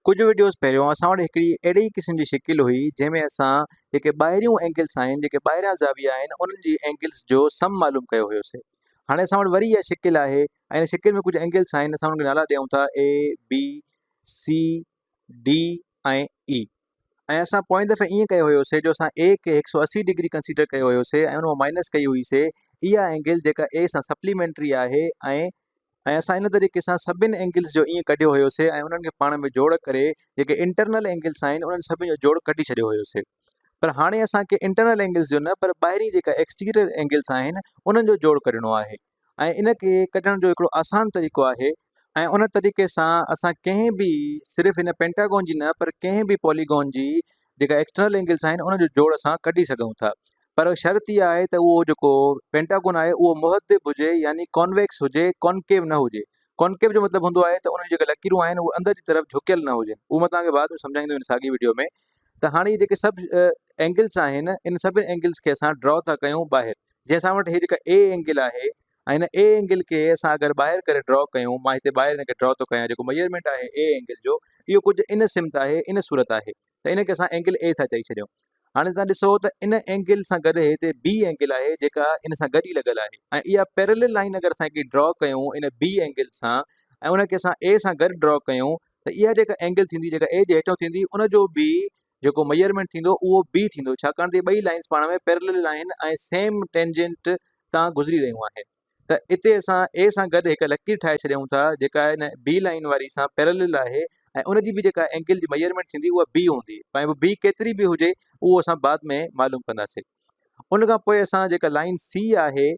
ڪجهه وڊيوز پهريون اسان وٽ هڪڙي اهڙي ئي قسم جي شڪل هئي جنهن ۾ اسان جيڪي ٻاهريون اينگلس آهن جيڪي ٻاهريان زاويا آهن انهن جي اينگلس جو سم معلوم ڪيو هيوسي هاڻي اسان وٽ وري اها شڪل آهي ۽ ان شڪل ۾ ڪجهه اينگلس آهن اسان انهن کي نالا ڏيون ٿا اي بي سي ڊي ۽ اي ۽ اسان پوئين دفعي ائين ڪيو هيوسي جو اسان اي کي هڪ سو اسي ڊگري ڪنسيڊر ڪيو هيوسي ۽ ان مان مائنس ڪئي هئي سي اها اينگل جيڪا اي سان سپليمينٽري آهي ۽ ۽ اسان ان طريقي سان سڀن اينگلز جو ائين ڪڍيو هيوسي ۽ انهن کي پاڻ ۾ جوڙ ڪري جيڪي انٽرنل اينگلز آهن انهن سڀن جو جوڙ ڪڍي ڇڏيو هيوسي پر هاڻي اسان کي انٽرنل اينگلز جو نه پر ٻاهرين جيڪا ايڪسٽيريئر اينگلز آهن انهن جو جوڙ ڪڍڻو آهي ۽ ان کي ڪڍڻ جو هڪڙو آسان طريقو آهي ۽ ان طريقي سان اسان ڪنهن به صرف هن پينٽاگون جي نه پر ڪنهن به پوليگون جي جيڪا ايڪسٽرنل اينگلز آهن انهن جو جوڙ اسان ڪڍي سگهون ٿا پر شرط اها آهي ته اهو جيڪو پينٽاگون آهي اهو محدب هجي يعني ڪانويڪس هجي ڪانڪيو نه هجي. ڪانڪيو جو مطلب هوندو آهي ته ان جون جيڪي لڪيرون آهن اهي اندر جي طرف جهڪيل نه هجن. اهو مان توهان کي بعد ۾ سمجهائيندم ان ساڳي وڊيو ۾ ته هاڻي جيڪي سڀ اينگلس آهن ان سڀني اينگلس کي اسان ڊرا ٿا ڪيون ٻاهر. جيئن اسان وٽ هي جيڪا اي اينگل آهي ۽ هن اي اينگل کي اسان اگر ٻاهر ڪري ڊرا ڪيون مان هتي ٻاهر هن کي ڊرا ٿو ڪيان جيڪو ميجرمينٽ آهي اي اينگل جو اهو ڪجهه ان سمت آهي ان صورت آهي. ته ان کي اسان اينگل اي ٿا چئي ڇڏيون. هاڻي توهان ڏسو ته ان اينگل سان گڏ هتي بي اينگل آهي جيڪا ان سان گڏ ئي لڳل آهي ۽ اها پيرلل لائين اگر اسان هڪڙي ڊرا ڪيون ان بي اينگل سان ۽ ان کي اسان اي سان گڏ ڊرا ڪيون ته اها جيڪا اينگل ٿيندي جيڪا اي جي هيٺون ٿيندي ان جو به جيڪو ميجرمينٽ ٿيندو اهو بي ٿيندو ڇاڪاڻ ته ٻئي لائنس پاڻ ۾ پيرلل آهن ۽ سيم ٽينجنٽ تان گذري رهيون آهن. ته اتي اسان اي سان گڏ هڪ لڪير ٺاهي ڇڏيون ٿا جيڪا ان بي لائين واري سان پيرلل آهي ۽ ان جي به جيڪا اينگل جي ميجرمينٽ ٿيندي اها بي هوندي ۽ بي ڪيتري به هجي اهو اسان بعد ۾ معلوم ڪنداسين ان کان پوء اسان جيڪا لائين سي آهي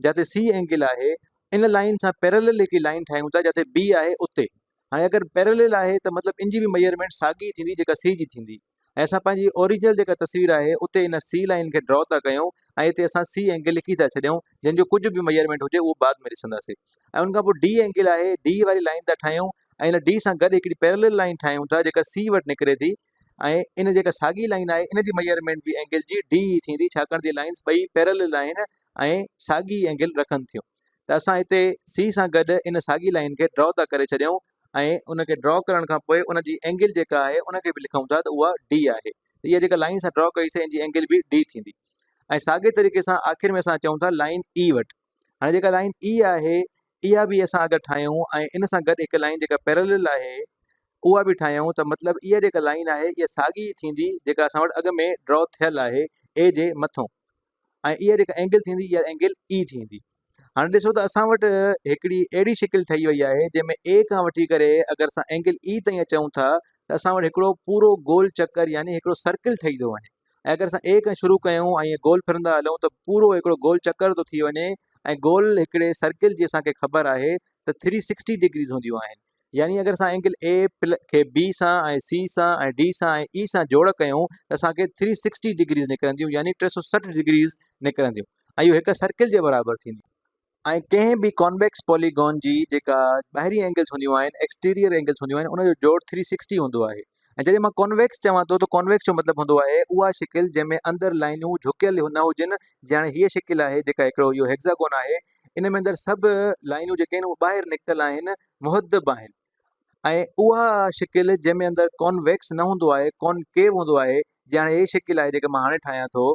جاتي سي اينگل آهي ان لائين سان پيرلل هڪ لائين ٺاهيون ٿا جاتي بي آهي اتي هاڻي اگر پيرلل آهي ته مطلب ان جي به ميجرمينٽ ساڳي ٿيندي جيڪا سي جي ٿيندي ۽ اسان پنهنجي اوريجنل جيڪا تصوير آهي اتي ان سي لائين کي ڊرا ٿا ڪيون ۽ هتي اسان سي اينگل لکي ٿا ڇڏيون جنهن جو ڪجهه به ميجرمينٽ هجي اهو بعد ۾ ڏسنداسين ۽ ان کان پوء ڊي اينگل آهي ڊي واري لائين ٿا ٺاهيون ۽ ان ڊي سان گڏ هڪڙي پيرلل لائين ٺاهيون ٿا جيڪا سي وٽ نڪري ٿي ۽ ان جيڪا ساڳي لائين آهي ان جي ميجرمينٽ به اينگل جي ڊي ئي ٿيندي ڇاڪاڻ ته لائنس ٻئي پيرلل آهن ۽ ساڳي اينگل رکن ٿيون ته اسان هتي سي سان گڏ ان ساڳي لائين کي ڊرا ٿا ڪري ڇڏيون ۽ ان کي ڊرا ڪرڻ کان پوء ان جي اينگل جيڪا آهي ان کي به لکون ٿا ته اها ڊي آهي ته اها جيڪا لائين اسان ڊرا ڪئي سي ان جي اينگل به ڊي ٿيندي ۽ ساڳي طريقي سان آخر ۾ اسان چئون ٿا لائين اي وٽ هاڻي جيڪا لائين اي آهي اها به اسان اگر ٺاهيون ۽ ان سان گڏ هڪ لائين جيڪا پيرلل آهي اها به ٺاهيون ته مطلب اها جيڪا لائين آهي اها ساڳي ٿيندي جيڪا اسان وٽ اڳ ۾ ڊرا ٿيل آهي اي جي مٿون ۽ اها جيڪا اينگل ٿيندي اها اينگل اي ٿيندي هاڻي ڏسو ته اسان وٽ هڪڙي اهڙي شڪل ٺهي وئي آهي جنهن ۾ اي کان وٺي ڪري اگر اسان اينگل اي تائين اچون ٿا ته اسان وٽ هڪڙو پورو گول چڪر يعني هڪڙو سرڪل ٺهي ٿو وڃي ۽ اگر اسان اي کان شروع ڪيون ۽ گول ڦرندا هلون ته پورو هڪڙو گول چڪر ٿو ٿي وڃي ۽ گول هڪڙي سرڪل جي اسان کي خبر آهي ته ٿري سڪسٽي ڊگريز هونديون آهن يعني اگر اسان اينگل اي کي بي سان ۽ سي سان ۽ ڊي سان ۽ اي سان جوڙ ڪيون ته اسان کي ٿري سڪسٽي ڊگريز نڪرنديون يعني 360 ڊگريز نڪرنديون ۽ اهو هڪ سرڪل جي برابر ٿينديون. ۽ ڪنهن به ڪانويڪس پوليگون جي جيڪا ٻاهرين اينگلز هونديون آهن ايڪسٽيريئر اينگلز هونديون آهن ان جو جوڙ ٿري سڪسٽي هوندو آهي ۽ جڏهن مان ڪانويڪس چوان ٿو ته ڪانويڪس جو مطلب هوندو آهي اها شڪل جنهن ۾ اندر لائنون جهڪيل نه هجن جيئن هاڻي هيء شڪل آهي جيڪا هڪڙو اهو هيگزاگون آهي ان ۾ اندر سڀ لائنون جيڪي آهن اهي ٻاهر نڪتل آهن محدب آهن ۽ اها شڪل جنهن ۾ اندر ڪانويڪس نه هوندو آهي ڪانڪيو هوندو آهي جيئن هاڻي هي شڪل آهي جيڪا مان هاڻي ٺاهيان ٿو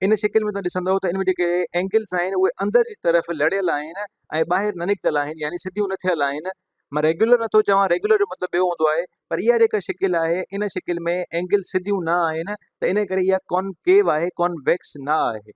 ان شڪل ۾ توهان ڏسندو ته ان ۾ جيڪي اينگلس آهن اهي اندر جي طرف لڙيل آهن ۽ ٻاهر نه نڪتل آهن يعني سڌيون نه ٿيل آهن مان ريگيولر نٿو چوان ريگيولر جو مطلب ٻيو هوندو آهي پر اها جيڪا شڪل آهي ان شڪل ۾ اينگل سڌيون نه آهن ته ان ڪري اها ڪانڪيو آهي ڪانويڪس نه آهي.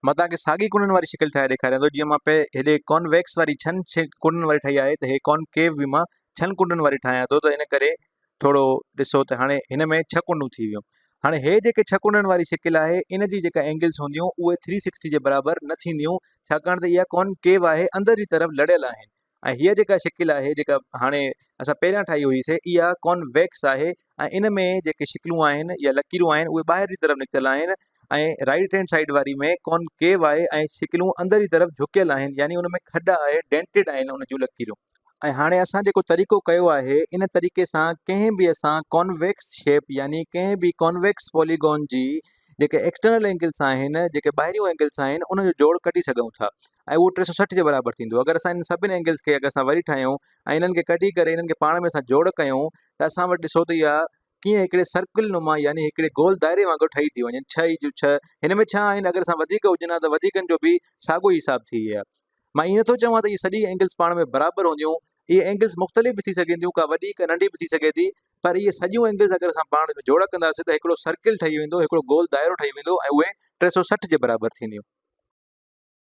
مان توهان کي ساڳي ڪنڊن واري شڪل ٺاهي ڏيکاريان ٿو جيئن مان پي هيڏي ڪانويڪس واري ڇهن ڪنڊن واري ٺاهي آهي ته هي ڪانڪيو به مان ڇهن ڪنڊن واري ٺاهيان ٿو ته ان ڪري ٿورو ڏسو ته هاڻي هن ۾ ڇهه ڪنڊون ٿي ويون هاڻي هي جيڪي ڇهه ڪنڊن واري شڪل آهي ان جي جيڪا اينگلس هونديون اهي ٿري سڪسٽي جي برابر نه ٿينديون ڇاڪاڻ ته اها ڪانڪيو آهي اندر جي طرف لڙيل آهن ۽ هيء جيڪا شڪل آهي جيڪا هاڻي اسان پهريان ٺاهي هئي سي اها ڪانويڪس آهي ۽ ان ۾ جيڪي شڪلون آهن يا لڪيرون آهن اهي ٻاهر جي طرف نڪتل آهن ۽ رائيٽ هينڊ سائيڊ واري ۾ ڪانڪيو آهي ۽ شڪلون اندر جي طرف جهڪيل آهن يعني ان ۾ کڏ آهي ڊينٽيڊ آهن ان جون لڪيرون. ۽ هاڻي اسان جيڪو طريقو ڪيو آهي ان طريقي سان ڪنهن به اسان ڪانويڪس شيپ يعني ڪنهن به ڪانويڪس پوليگون جي جيڪي ايڪسٽرنل اينگلس آهن جيڪي ٻاهريون اينگلس آهن انهن جو جوڙ ڪڍي سگهون ٿا ۽ اهو 360 جي برابر ٿيندو. اگر اسان انهن سڀني اينگلس کي اگر اسان وري ٺاهيون ۽ انهن کي ڪڍي ڪري انهن کي پاڻ ۾ اسان جوڙ ڪيون ته اسان وٽ ڏسو ته اها ڪيئن هڪڙي سرڪل نما يعني هڪڙي گول دائري وانگر ٺهي ٿي وڃن. ڇهه ئي جون ڇهه هن ۾ ڇهه آهن اگر اسان وڌيڪ هجن ها ته وڌيڪن جو به ساڳيو ئي حساب ٿئي ها. مان ائين نٿو چوان ته اهي سڄي اينگلس پاڻ ۾ برابر هونديون، اهي اينگلس مختلف به ٿي سگهن ٿيون، ڪا وڏي ڪا ننڍي به ٿي سگهي ٿي، پر اهي سڄيون اينگلس اگر اسان پاڻ ۾ جوڙ ڪنداسين ته هڪڙو سرڪل ٺهي ويندو، هڪڙو گول دائرو ٺهي ويندو ۽ اهي 360 جي برابر ٿينديون.